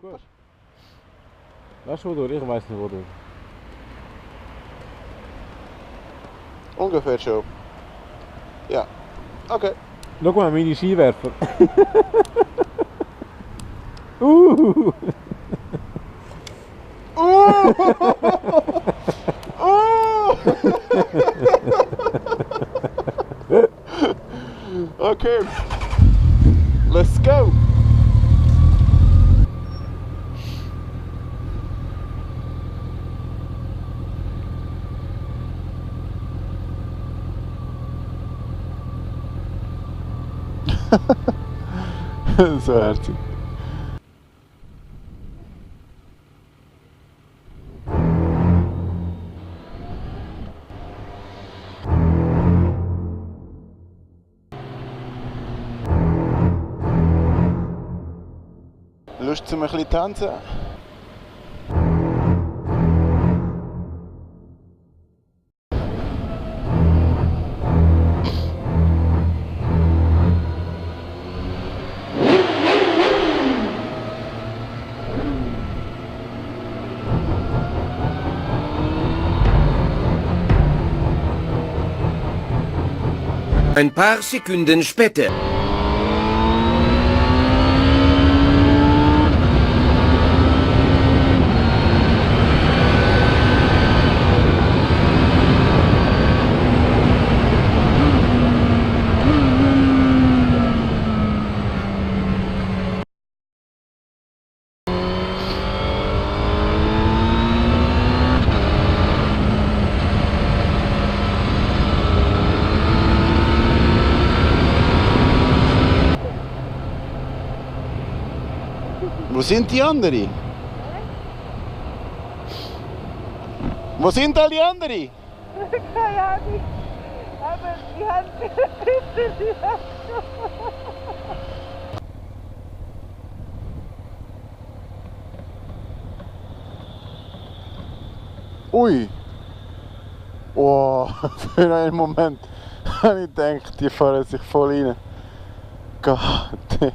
Super. Gut. Weißt du, wodurch? Ich weiß nicht, wodurch. Ungefähr schon. Ja. Okay. Schau mal, meine Skiwerfer. Okay. Let's go. So herzig. Lust zum ein bisschen tanzen? Ein paar Sekunden später. Wo sind die anderen? Wo sind all die anderen? Keine Ahnung. Aber die haben Ui! Oh, für einen Moment habe ich gedacht, die fahren sich voll rein. Gott damn.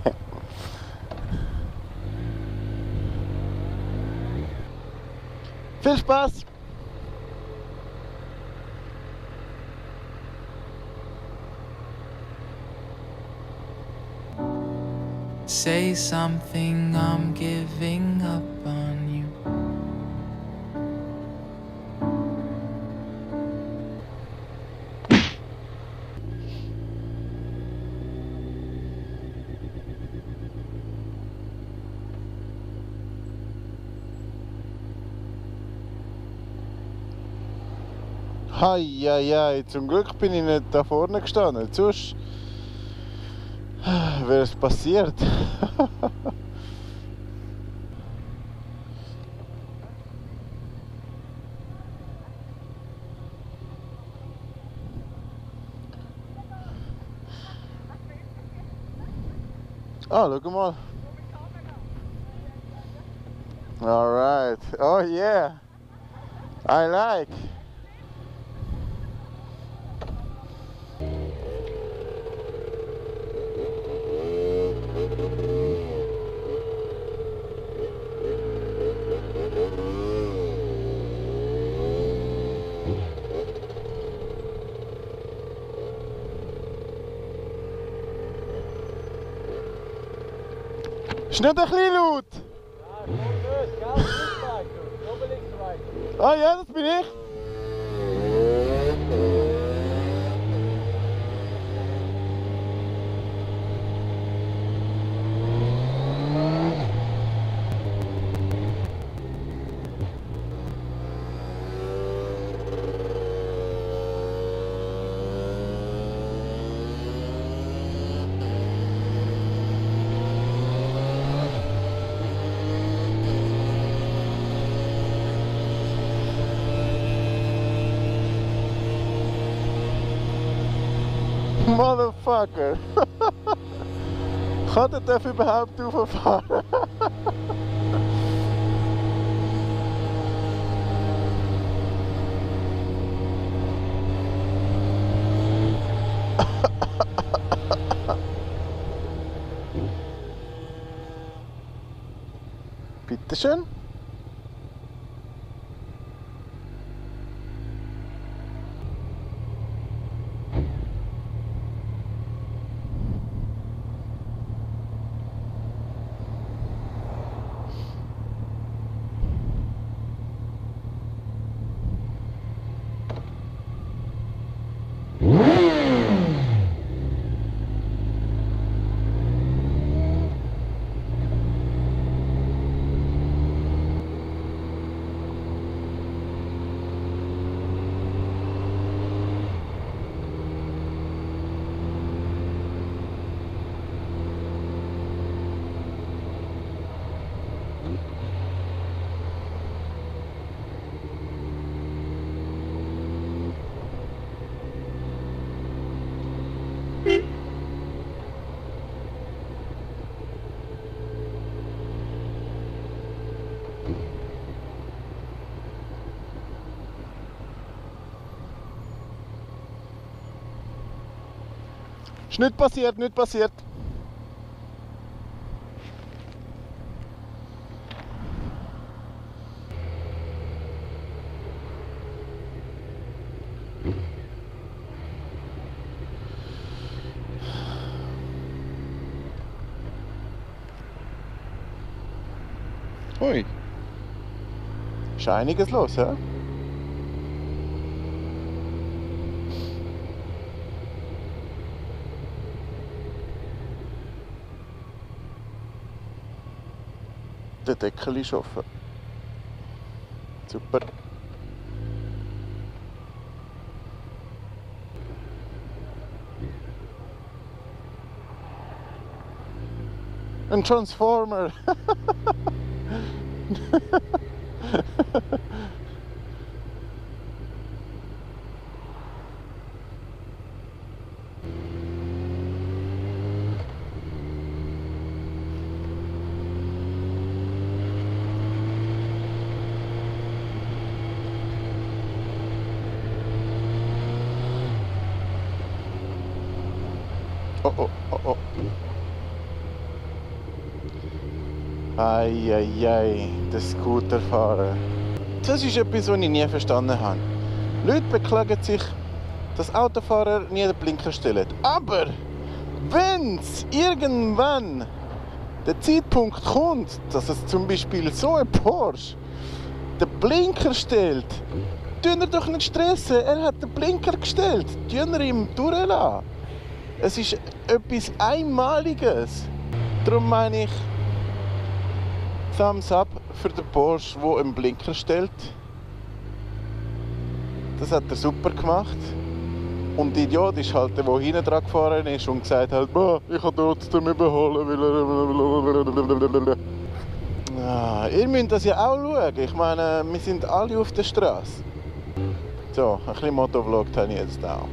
Viel Spaß! Say something, I'm giving up on you. Heieiei, zum Glück bin ich nicht da vorne gestanden, sonst wäre es passiert. Ah, schau mal. Alright. Oh yeah. I like. Ist nicht ein bisschen laut? Ah ja, das bin ich. Motherfucker! Kann der überhaupt rauffahren? Bitteschön. Ist nicht passiert, nicht passiert. Ui. Ist einiges los, hä? Der Deckel ist offen. Super. Ein Transformer. Oh, oh, oh, oh. Eieiei, der Scooterfahrer. Das ist etwas, was ich nie verstanden habe. Leute beklagen sich, dass Autofahrer nie den Blinker stellen. Aber wenn es irgendwann der Zeitpunkt kommt, dass es zum Beispiel so ein Porsche den Blinker stellt, tun er doch nicht stressen. Er hat den Blinker gestellt. Tun er ihm durchlassen. Es ist etwas Einmaliges. Darum meine ich, Thumbs up für den Porsche, der einen Blinker stellt. Das hat er super gemacht. Und der Idiot ist halt der hinten dran gefahren ist und gesagt hat, ich kann trotzdem überholen, weil er... ihr müsst das ja auch schauen. Ich meine, wir sind alle auf der Straße. So, ein bisschen Motovlog habe ich jetzt auch.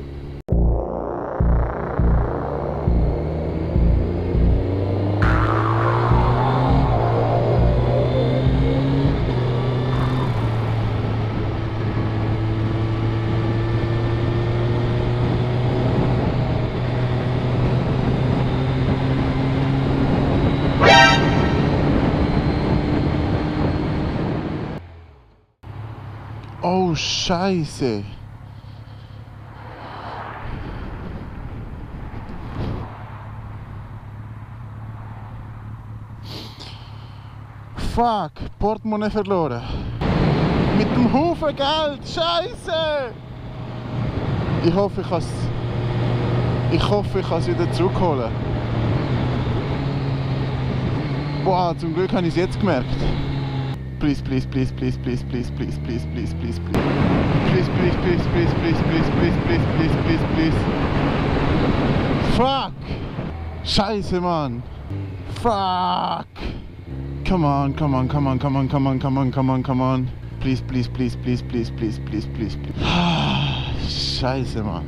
Oh, Scheiße. Fuck, Portemonnaie verloren. Mit dem Haufen Geld, Scheiße. Ich hoffe, ich kann es wieder zurückholen. Boah, zum Glück habe ich es jetzt gemerkt. Please, please, please, please, please, please, please, please, please, please, please. Please, please, please, please, please, please, please, please, please, please, please. Fuck! Scheiße, Mann! Fuck! Come on, come on, come on, come on, come on, come on, come on, come on. Please, please, please, please, please, please, please, please, please. Scheiße, Mann.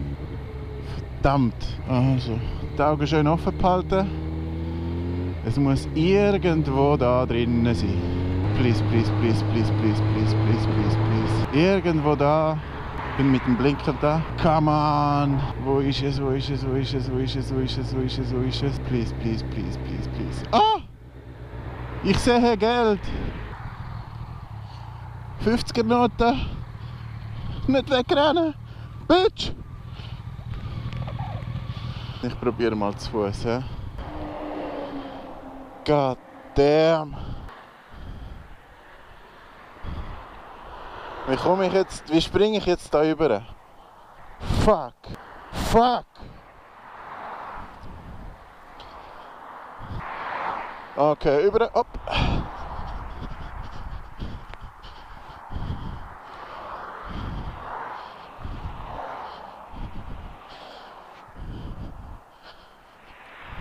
Verdammt. Also, die Augen schön offen behalten. Es muss irgendwo da drinnen sein. Please, please, please, please, please, please, please, please, please. Irgendwo da. Bin mit dem Blinker da. Come on. Wo ist es, wo ist es, wo ist es, wo ist es, wo ist es, wo ist es, wo ist es? Please, please, please, please, please. Ah! Ich sehe Geld. 50er Noten. Nicht wegrennen. Bitch! Ich probiere mal zu Fuß. God damn! Wie springe ich jetzt da rüber? Fuck! Fuck! Okay, über. Hopp!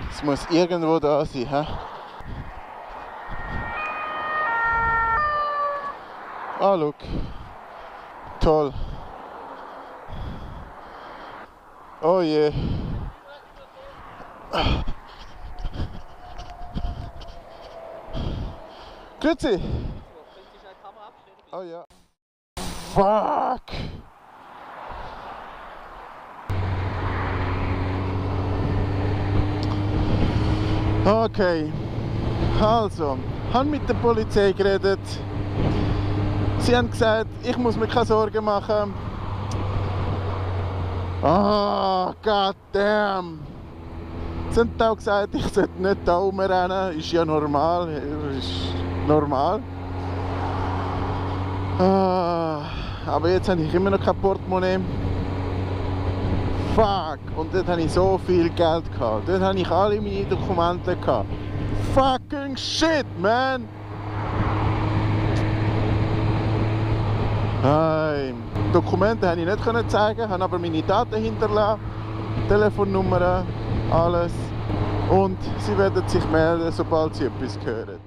Es muss irgendwo da sein, hä? Ah, look. Toll. Oh je. Grüezi. Oh ja. Fuck. Okay. Also, habe mit der Polizei geredet. Sie haben gesagt, ich muss mir keine Sorgen machen. Oh, god damn. Sie haben auch gesagt, ich sollte nicht da rumrennen. Ist ja normal. Ist normal. Aber jetzt habe ich immer noch kein Portemonnaie. Fuck. Und dort hatte ich so viel Geld gehabt. Dort hatte ich alle meine Dokumente gehabt. Fucking shit, man! Dokumente konnte ich nicht zeigen, habe aber meine Daten hinterlassen, Telefonnummer, alles. Und sie werden sich melden, sobald sie etwas hören.